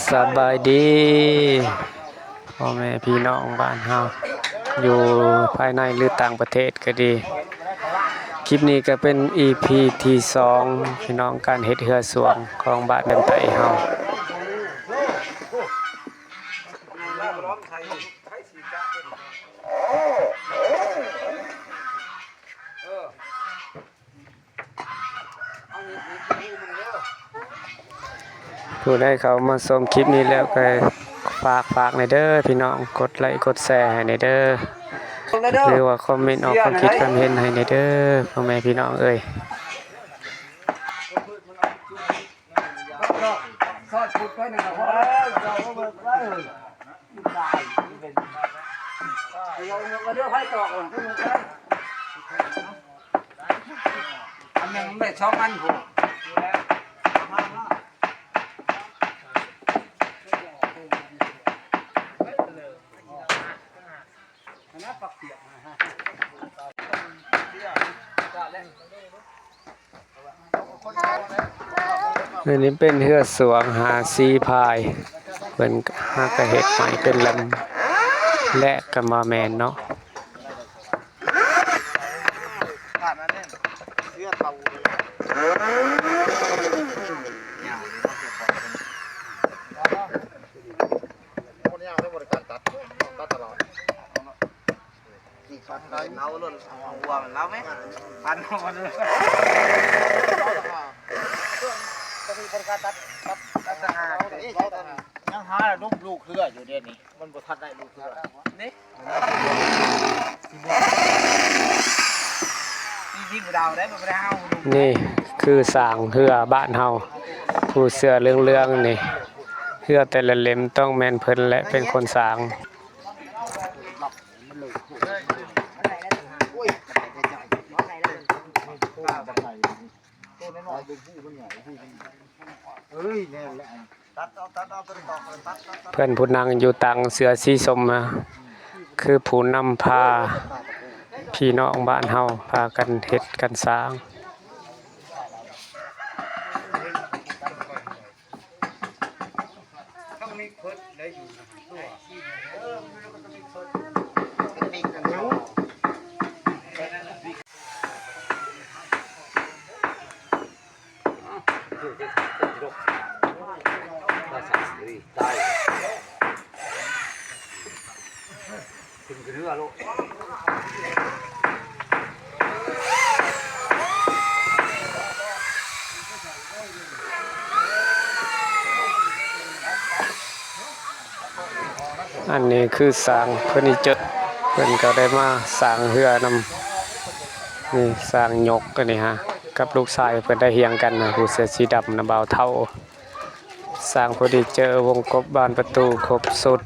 ສະບາຍດີພໍ່ແມ່ພີ່ນ້ອງບ້ານເຮົາ ຢູ່ພາຍໃນ ຫຼື ຕ່າງປະເທດກໍດີ. ຄລິບນີ້ກໍເປັນອີພີທີສອງ ພີ່ນ້ອງ ການເຮັດເຮືອສວງຂອງບ້ານແດນໃຕ້ເຮົາ. ຜູ້ໃດເຂົ້າມາຊົມຄລິບນີ້ແລ້ວກໍຝາກ ຝາກແດ່ເດີພີ່ນ້ອງ ກົດໄລກົດແຊໃຫ້ແດ່ເດີ ຫຼືວ່າຄອມເມັນອອກຄວາມຄິດຄວາມເຫັນໃຫ້ແດ່ເດີພໍ່ແມ່ພີ່ນ້ອງເອີຍ. ອັນໜຶ່ງໄດ້ສອງອັນພຸ້ນ. ອັນນີ້ເປັນເຮືອສວງຫາສີພາຍ ເພິ່ນຫາກະເຮັດໃໝ່ເປັນລຳ ແລະ ກະມາແມ່ນເນາະ. ຍັງຫາລູກເຮືອຢູ່ດຽວນີ້ ມັນບໍ່ທັນໄດ້ລູກເຮືອນີ້. ນີ້ຄືຊ່າງເຮືອບ້ານເຮົາ ຜູ້ເສື້ອເຫຼືອງໆນີ້ ເຮືອແຕ່ລະເຫຼັ້ມຕ້ອງແມ່ນເພິ່ນແຫຼະເປັນຄົນສ້າງ. ເພື່ອນຜູ້ນັ່ງຢູ່ຕາງເສື້ອສີສົ້ມນະ ຄືຜູ້ນຳພາພີ່ນ້ອງບ້ານເຮົາພາກັນເຮັດກັນສ້າງ. ອັນນີ້ຄືຊ່າງເຟີນີເຈີ ເພິ່ນກໍໄດ້ມາສ້າງເຮືອນຳ. ນີ້ຊ່າງຍົກອັນນີ້ຮະ ກັບລູກຊາຍເພິ່ນໄດ້ຮຽງກັນນະ ຜູ້ເສື້ອສີດຳນະ ບ່າວເຖົ້າ. ສ້າງເຟີນີເຈີ ວົງກົບ ບານປະຕູ ຄົບຊຸດ.